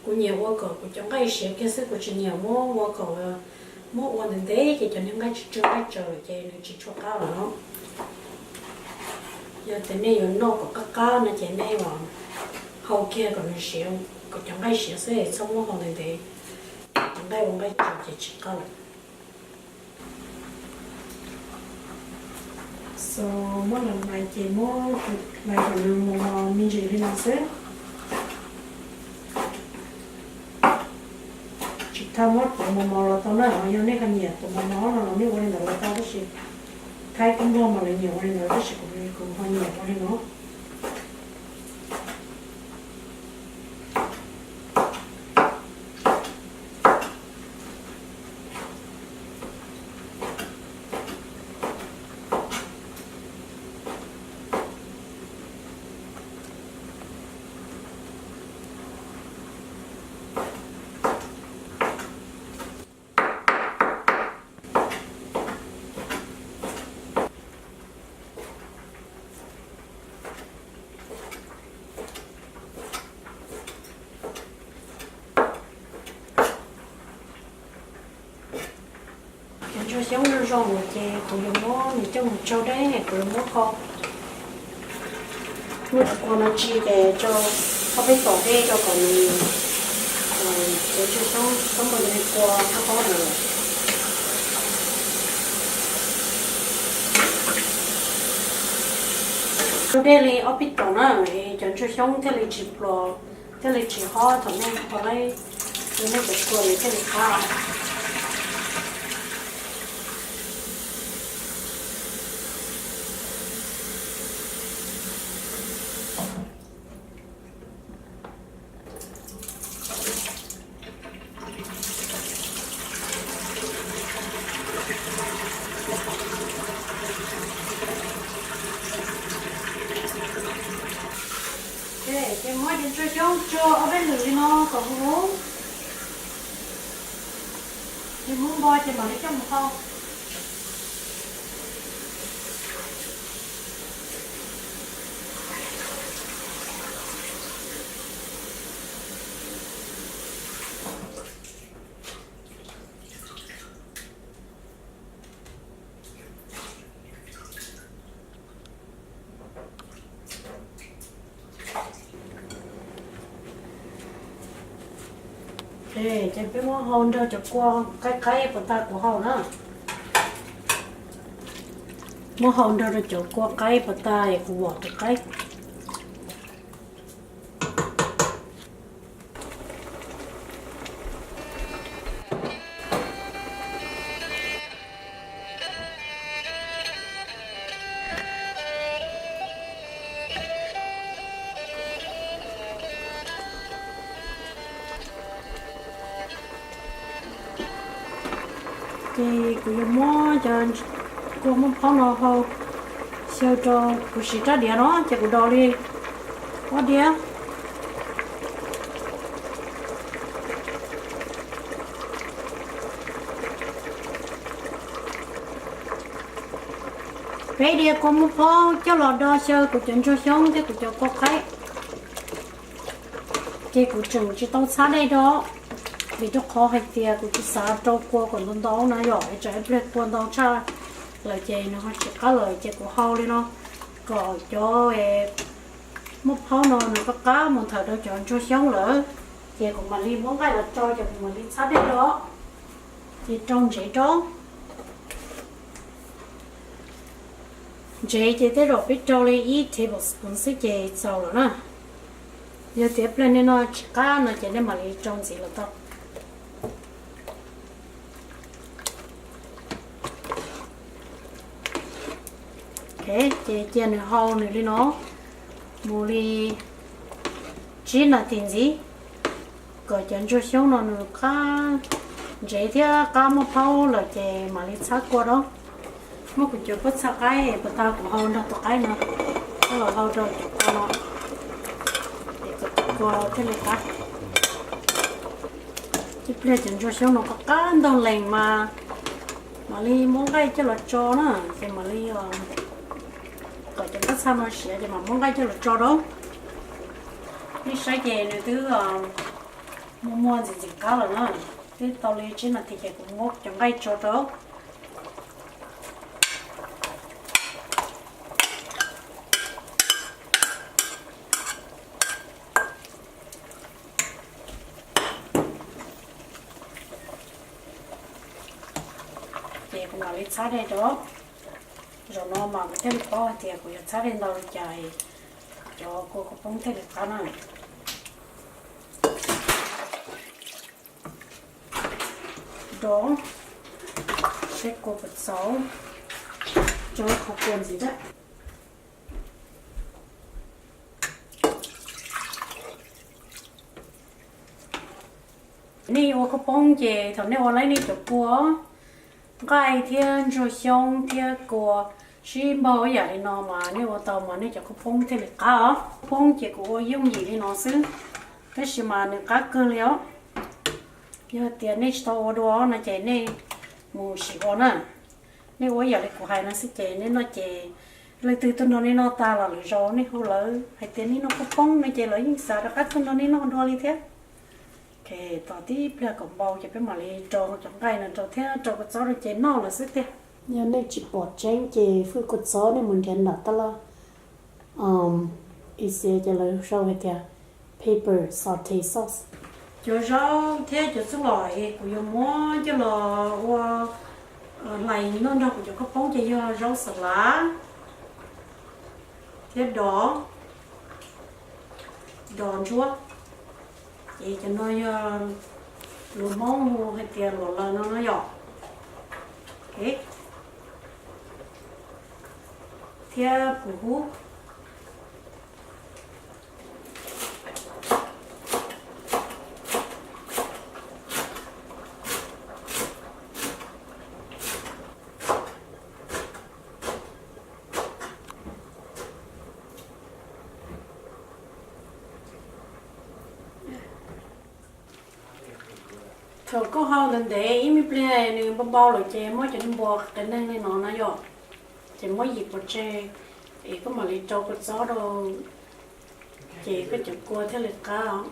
Kuv nyiam ua kom kuv cov nqaij siav kiag xwb, kuv tsis nyiam muab ua kom, muab ua ntev ntev ces cov niag nqaij tsw tsw nqaij tsaws ces nws tsis tshua qab lawm no. Yog tias nej yuav noj kom qab qab no ces nej hau kiag kom nws siav, kom cov nqaij siav xwb, txhob muab hau ntev ntev, cov nqaij ua nqaij tsaws ces tsis qab lawm. So, muab los hlais ces muab hlais kom nws mos mos me ntsis li no xwb. Tsis txhob muab tuav mos mos los tau na, yog nej ho nyiam tuav mos mos no los nej ua li ntawd los tau, tab sis Thaib Tub Nplog mas lawv nyiam ua li ntawd tab sis kuv, kuv ho nyiam ua li no. Cov ntsuag xyoob zoo zoo lawm ces kuv yuav muab nws coj mus tsau deb, kuv yuav muab kho, muab cov kua no tso ces rau ob peb tom dej rau kom nws, cov ntsuag xyoob txhob npau li kua qab pob ntawd. Tsau dej li ob peb tom na, cov ntsuag xyoob thiaj li tsis plom, thiaj li tsis hob thaum nej kho laib, nej cov kua nws thiaj li qab. Ces muab cov ntsuag xyoob tsau ob peb lwm li no kom huv huv, ces muab npo ces mam li coj mus hau. Ces peb muab hau nrog cov kua qaib qaib puas tag kuv hau na. Muab hau nrog rau cov kua qaib puas tag es kuv vom tus qaib. Ces kuv yuav muab cov kua muaj phaub no hau xyaw rau, kuv siv rab diav no ces kuv daus li ob diav. Peb diav kua muaj phaub coj los do xyaw kuv cov ntsuag xyoob thiab kuv cov kua qaib. Ces kuv tseem tsis tau txhab dej rau, vim rau qhov hais tias kuv tsis xav rau kua kom ntau ntau na yom, es tsam ib pliag kua ntau tshaj lawm ces nws ho tsis qab lawm ces kuv hau li no kom cov muaj phaub no nws qab qab mus thaum rau cov ntsuag xyoob lawm, ces kuv mam li muab nqaij los rau ces kuv mam li txhab dej rau, ces rau ntsev rau. Ntsev ces tej zaum peb rau li ib tablespoon xwb ces txaus lawm na. Yog tias pliag nej noj tsis qab no ces nej mam li rau ntxiv los tau. Ces cia nws hau nws li no mus li tsib nas this ntxiv, kom cov ntsuag xyoob no nws qab ntsev thiab qab muaj phaub lawm ces mam li txhab kua rau. Muab kuv cov pob txha qaib puas tag kuv hau nrog tus qaib no, coj los hau rau cov kua no, es kom cov kua thiaj li qab. Ib pliag cov ntsuag xyoob no qab qab ntaug lees mas mam li muab nqaij coj los tso na, ces mam li kom cov pob txha no siav ces mam muab nqaij coj los tso rau. Nej saib ces nws twb Muaj muaj ntxim ntxim qab lawm na, twb tau li tsib nas this ces kuv muab cov nqaij tso rau. Ces kuv mam li txhab dej rau. Zaum no mas kuv thiaj li paub hais tias kuv yuav txhab dej ntau li cas cov kua kua poob thiaj li qab na. Dov, seb kua puas txaus, tso qhov kua ntxiv dab. Nej ua kua poob ces thaum nej ua lawm nej cov kua, nqaij thiab ntsuag xyoob thiab kua sib npaug ib yam li no mas nej ua tau mas nej cov kua poob thiaj li qab os. Kua poob ces kuv ua yooj yim li no xwb, tab sis mas nws qab kawg li os. Yog tias nej tsis tau ua dua no ces nej mus sim ua na. Nej ua ib yam li kuv hais no xwb ces nej noj ces leej twg tuaj nrog nej noj tag los lwm zaus nej hu lawv hais tias nej noj kua poob no ces lawv yeej xav rov qab tuaj nrog nej noj dua li thiab. Ces tos tib pliag kom npau ces peb mam li rau cov nqaij no rau thiab rau kua txob rau ces noj lawm xwb tiag. Yog nej tsis pom tseeb ces hwj kua txob nej mus nrhiav ntawm taj laj Asia ces lawv sau hais tias pepper saute sauce. Cov zaub thiab cov txuj lom es kuv yuav muab coj los ua hlais noj nrog kuv cov kua poob ces yog zaub xas lav thiab dov, dov ntsuab. Ces cov no yog lus Hmoob hu hais tias luam laws no no yom. Thiab puv hub. Thaum koj hau ntev ntev ib me pliag nws npau npau lawm ces muab cov npua qias neeg li no na yom, ces muab yim pov tseg es koj mam li rau kua txob rau, ces koj cov kua thiaj li qab os.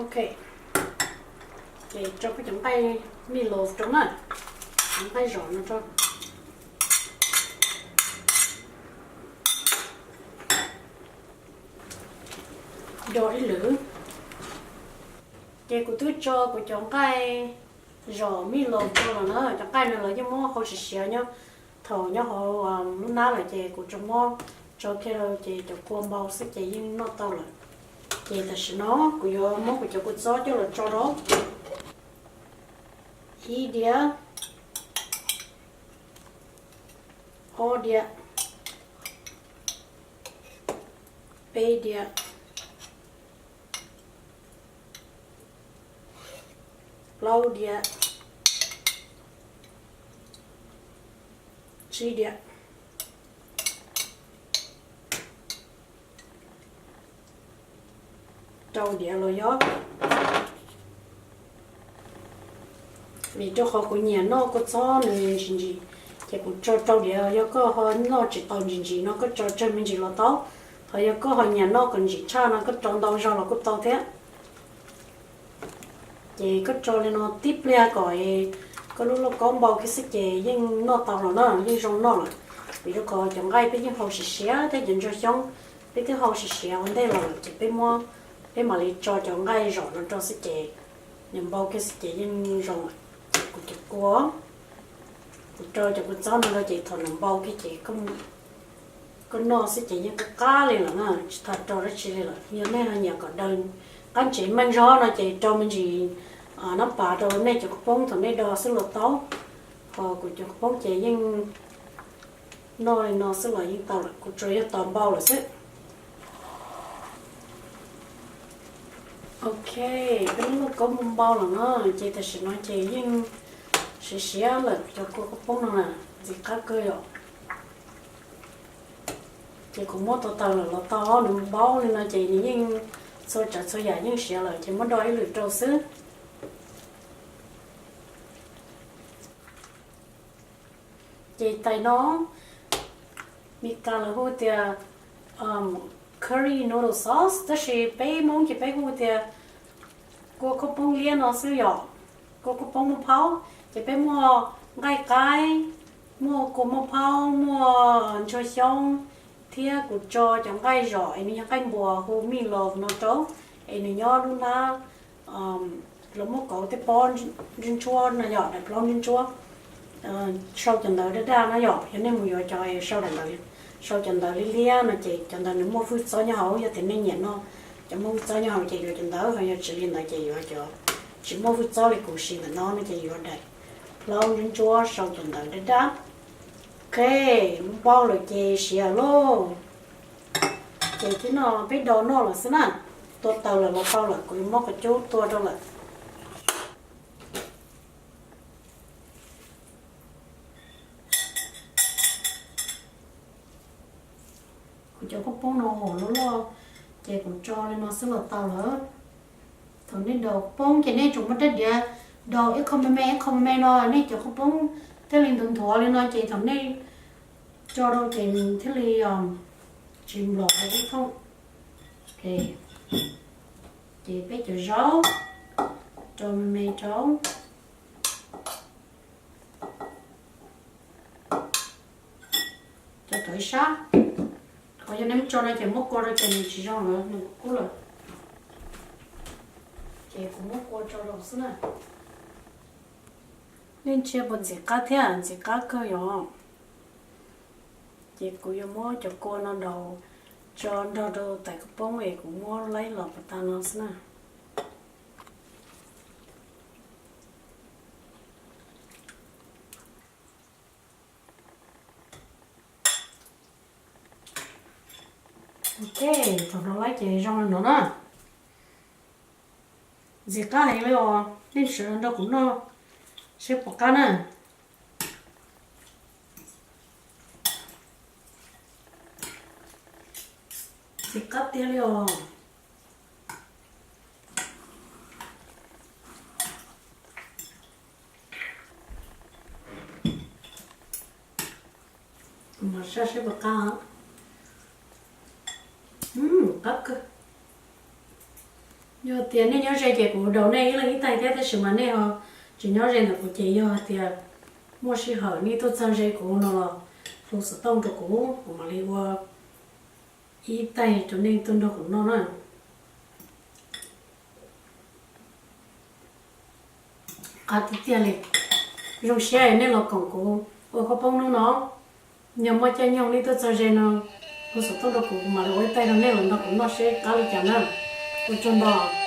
Ok, ces rau koj cov nqaij mij los rau na, cov nqaij zom no rau. Do ib lwm. Ces kuv twb tso kuv cov nqaij zom mij los rau lawm na, cov nqaij no lawv yeej muab hau siav siav nyob, thaum nyob hauv lub hnab lawm ces kuv tsuas muab tso kiag rau ces cov kua npau xwb ces yeej noj tau lawm. Ces tam sim no kuv yuav muab kuv cov kua txob coj los tso rau. Ib diav, ob diav, peb diav, plaub diav, tsib diav, rau diav los yog. Vim rau qhov kuv nyiam noj kua txob nws ntsim ntsim, ces kuv tso rau diav. Yog koj ho noj tsis tau ntsim ntsim no koj tso tsawg me ntsis los tau, ho yog koj ho nyiam noj kom ntsim tshaj no koj rau ntau zog los kuj tau thiab. Ces koj tso li no tib pliag kom koj lub lauj kaub npau kiag xwb ces yeej noj tau lawm na, yeej zoo noj lawm. Vim rau qhov cov nqaij peb yeej hau siav siav thiab cov ntsuag xyoob peb twb hau siav siav ua ntej los lawm ces peb muab, peb mam li tso cov nqaij zom no rau xwb ces nws npau kiag xwb ces yeej zoo lawm. Ces kuv cov kua, kuv rau cov kua txob no rau ces thaum nws npau kiag ces koj noj xwb ces yeej qab qab li lawm na, tsis tas rau dab tsi li lawm. Yog nej ho nyiam kom daws qab ntsev meej zog no ces rau me ntsis nab pas rau nej cov kua poob thaum nej do xwb los tau. Ho kuv cov kua poob ces yeej noj li no xwb los yeej tau lawm, kuv tsuas yog tos npau lawm xwb. Ok, peb lub lauj kaub npau npau lawm na, ces tam sim no ces yeej siav siav lawm cov kua kua poob no na, ntxim qab kawg yom. Ces kuv muab tau taws lawm los tau, nws npau li no ces nws yeej txhua tsav txhua yam yeej siav lawm ces muab do ib lwm rau xwb. Ces tais no Meskas lawv hu tias curry noodle sauce, tab sis peb Hmoob ces peb hu tias kua khaub poob liab no xwb yom. Kua khaub poob muaj phaub, ces peb muaj nqaij qaib, muaj kua muaj phaub, muaj ntsuag xyoob, thiab kuv tso cov nqaij zom es nws yog nqaij npuas hu meatloaf no rau, es nws nyob lub hnab los muaj kauv tej pob ntsuab ntsuab no yom, daim plaub ntsuab ntsuab. Sau cov ntawv daj daj no yom, yog nej mus yuav cov sau daim ntawv, sau cov ntawv liab liab no ces cov ntawv nws muaj hwj txob nyob hauv, yog tias nej nyiam noj cov muaj hwj txob nyob hauv ces yuav cov ntawd, ho yog tsis li ntawd ces yuav cov tsis muaj hwj txob li kuv siv ntawm no no ces yuav daim plaub ntsuab ntsuab sau cov ntawv daj daj. Ok, muab npau lawm ces siav lauj. Ces tib no peb dau noj lawm xwb na. Tua taws lawm los tau lawm, kuv yuav muab qhov cub tua rau lawm. Kuv cov khaub poob no hom loj loj, ces kuv tso li no xwb los tau lawm. Thaum nej daus khaub poob ces nej tsuas muab rab diav daus ib qho me me ib qho me me no, nej cov khaub poob thiaj li nthuav nthuav li no ces thaum nej tso rau ces nws thiaj li tsis nplos ib thooj. Ces peb cov zaub, rau me me rau. Cov tau ib sab, qhov yog nej muab tso no ces muab kua rau ces nws tsis zoo lawm, nws kub lawm. Ces kuv muab kua tso rau xwb na. Nej ntsia puas ntxim qab thiab? Ntxim qab kawg yom. Ces kuv yuav muab cov kua no daus tso nrog rau tais khaub poob es kuv muab laib los pas tas no xwb na. Ok, thaum no laib ces zoo li no na. Ntxim qab heev li os, nej sawv daws nrog kuv noj seb puas qab na. Ntxim qab tiag li os. Kuv mam saib seb puas qab. Qab kawg. Yog tias nej nyob ze ces kuv daus nej ib leeg ib taig thiab, tab sis mas nej ho tsis nyob ze ntawm kuv ces yog hais tias muaj sij hawm nej tuaj txog ze kuv no los hu xov tooj rau kuv, kuv mam li ua ib taig rau nej tuaj nrog kuv noj na. Qab tiag tiag li. Zoo siab nej los koom kuv ua khaub poob hnub no. Yog muaj caij nyoog nej tuaj txog ze no, hu xov tooj rau kuv, kuv mam li ua ib taig rau nej los nrog kuv noj seb qab li cas na. Ua tsaug ntau.